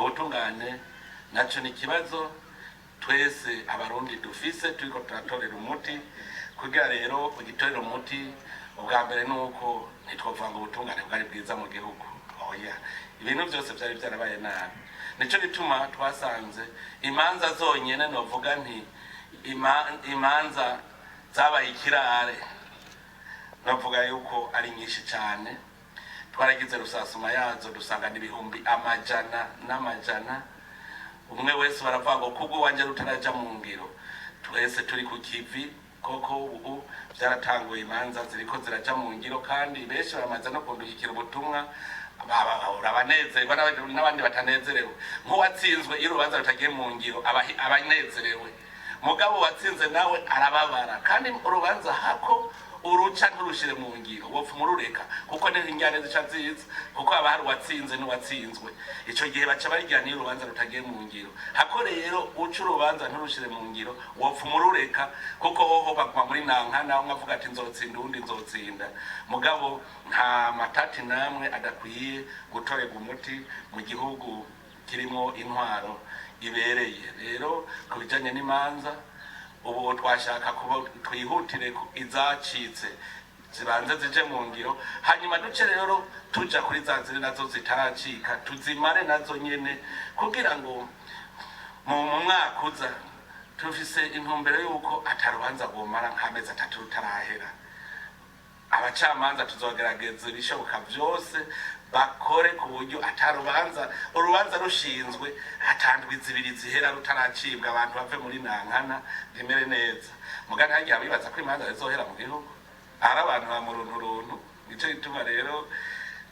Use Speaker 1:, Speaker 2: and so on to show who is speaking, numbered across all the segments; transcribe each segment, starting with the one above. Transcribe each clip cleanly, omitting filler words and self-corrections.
Speaker 1: Ubutungane naco ni ikibazo twese Abarundi dufise, turiko turatorera umuti. Kugira rero ugitorera umuti, ubwa mbere ni uko ntitwovuga ngo ubutungane bwari bwiza mu gihugu. Oya, ibintu byose byari byarabaye nabi. Nico gituma twasanze imanza zonyene, novuga nti imanza zabaye ikirare, bavuga yuko ari nyinshi cyane. Twaragize rusasuma yazo, dusanga n'ibihumbi amajana n'amajana. Umwe wese baravuga ngo kubwo wanje rutaraja mu ngiro, twese turi ku kivi. Koko ubu byaratanguye, imanza ziriko ziraja mu ngiro, kandi benshi baramaze no kundungikira ubutumwa, urabanezerwa n'abandi batanezerewe. Nk'uwatsinzwe, iyo urubanza rutagiye mu ngiro abanezerewe, mugabo watsinze nawe arababara. Kandi urubanza hako uruca nturushire mu ngiro, wopfa umurureka, kuko niho injyane zica ziza, kuko haba hari uwatsinze n'uwatsinzwe. Ico gihe baca barijyana iyo urubanza rutagiye mu ngiro. Hako rero uca urubanza nturushire mu ngiro, wopfa umurureka, kuko hoho baguma muri nankana, umwe avuga ati nzotsinda, uwundi nzotsinda. Mugabo nta matati namwe adakwiye gutorerwa umuti mu gihugu kirimo intwaro ibereye. Rero ku bijanye n'imanza, ubu twashaka kuba twihutire izacitse zibanze zije mu ngiro, hanyuma duce rero tuja kuri za ziri nazo zitaracika, tuzimare nazo nyene, kugira ngo mu mwaka uza tufise intumbero y'uko atarubanza rwomara nk'amezi 3 rutarahera. Abacamanza tuzogerageza ibishoboka byose bakore ku buryo atarubanza, urubanza rushinzwe hatandwi 2 zihera rutaracibwa, abantu bave muri nankana, bimere neza. Mugani hagiye abibaza ko imanza zizohera mu gihugu, ahari abantu ba murunturuntu. Nico gituma rero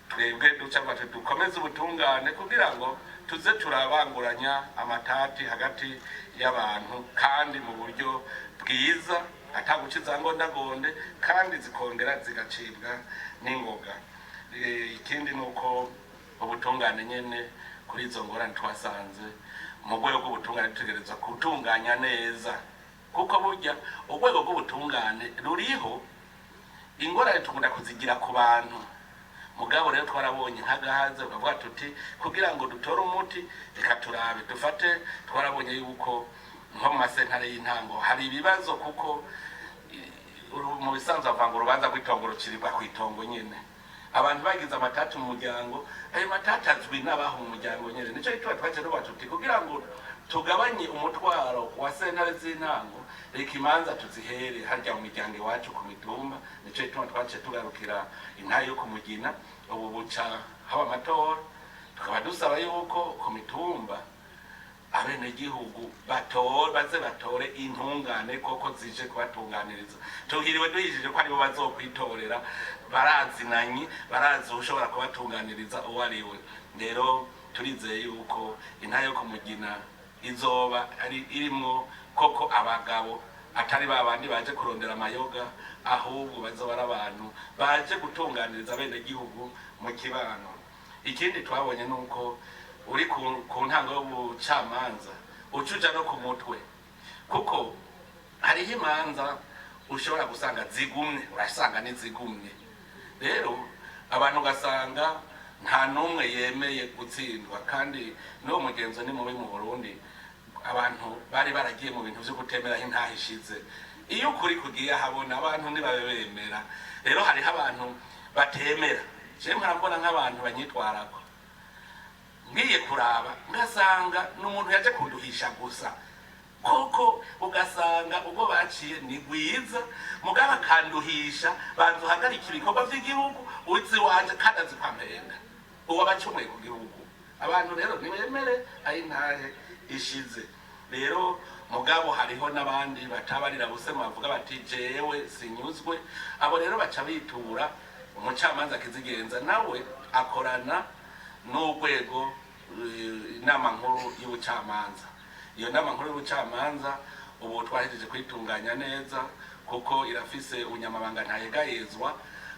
Speaker 1: twebwe duca bati dukomeze ubutungane, kugira ngo tuze turabanguranya amatati hagati y'abantu, kandi mu buryo bwiza, ataguca izangondagonde, kandi zikongera zigacibwa n'ingoga. Ikindi ni uko ubutungane nyene, kuri izo ngorane twasanze mu rwego rw'ubutungane, dutegerezwa gutunganya neza, kuko burya urwego rw'ubutungane ruriho, ingorane tukunda kuzigira ku bantu. Mugabo rero twarabonye nk'agahaze, ukavuga tuti kugira ngo dutore umuti, reka turabe dufate. Twarabonye yuko nko mu masentare y'intango hari ibibazo, kuko mu bisanzwe bavanga urubanza rw'itongo rucirirwa ku itongo nyene. Abantu bagize amatati mu muryango, ayo matati azwi n'abaho mu muryango nyene. Nico gituma twace tuvuga tuti kugira ngo tugabanye umutwaro wa sentare z'intango, reka imanza tuzihere harya mu miryango iwacu ku mitumba. Nico gituma twace tugarukira intara yo kumugina. Ubu buca haba amatora, tukaba dusaba yuko ku mitumba abenegihugu batore, baze batore intungane koko zije kubatunganiriza. Tuhiriwe duhishije ko aribo bazokwitorera, barazinanye, barazi ushobora kubatunganiriza uwo ari we. Rero turizeye yuko intara yo kumugina izoba ari irimwo koko abagabo, atari ba bandi baje kurondera amayoga, ahubwo bazoba ari abantu baje gutunganiriza abenegihugu mu kibano. Ikindi twabonye ni uko uri ku ntango y'ubucamanza ucuja no ku mutwe, kuko hariho imanza ushobora gusanga zigumye, urasanga n'izigumye. Rero abantu ugasanga nta n'umwe yemeye gutsindwa, kandi n'uwo mugenzo ni mubi mu Burundi. Abantu bari baragiye mu bintu vyo kutemera aho intahe ishize. Iyo ukuri kugiye ahabona, abantu ntibabe bemera. Rero hariho abantu batemera. Jewe mpora nk'abantu banyitwarako, ngiye kuraba ngasanga ni umuntu yaje kunduhisha gusa koko, ugasanga ubwo baciye ni rwiza, mugabo akanduhisha, banza uhagarike ibikorwa by'igihugu, uzi wanje kandi azi kwampenga, uwo abacumuye ku gihugu. Abantu rero ntibemere aho intahe ishize. Rero mugabo hariho n'abandi batabarira busema, bavuga bati jewe sinyuzwe. Abo rero baca bitura umucamanza akizigenza, nawe akorana n'urwego, inama nkuru y'ubucamanza. Iyo nama nkuru y'ubucamanza ubu twahejeje kuyitunganya neza, kuko irafise ubunyamabanga ntayegayezwa,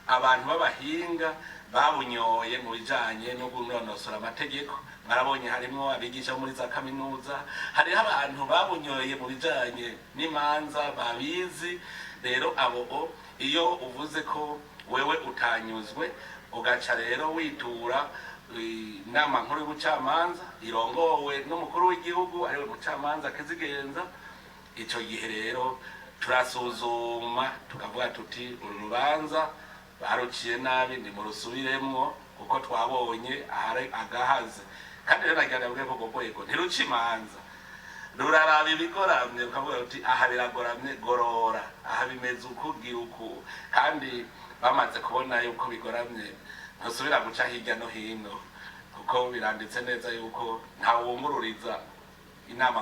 Speaker 1: abantu b'abahinga babunyoye mu bijanye no kunonosora amategeko. Mwarabonye harimwo abigisha bo muri za kaminuza, hariho abantu babunyoye mu bijanye n'imanza babizi. Rero abo iyo uvuze ko wewe utanyuzwe, ugaca rero witura Inama nkuru y'ubucamanza irongowe n'umukuru w'igihugu ariwe mucamanza akizigenza. Icyo gihe rero turasuzuma tukavuga tuti uru rubanza baruciye nabi, nimurusubiremwo kuko twabonye ahari agahaze. Kandi rero nagira ndavuge ko urwo rwego ntiruca imanza, ruraraba ibigoramye, ukavuga uti aha biragoramye, gorora, aha bimeze uku, gira uku. Kandi bamaze kubona yuko bigoramye, ntusubira guca hirya no hino, kuko biranditse neza yuko ntawungururiza inama.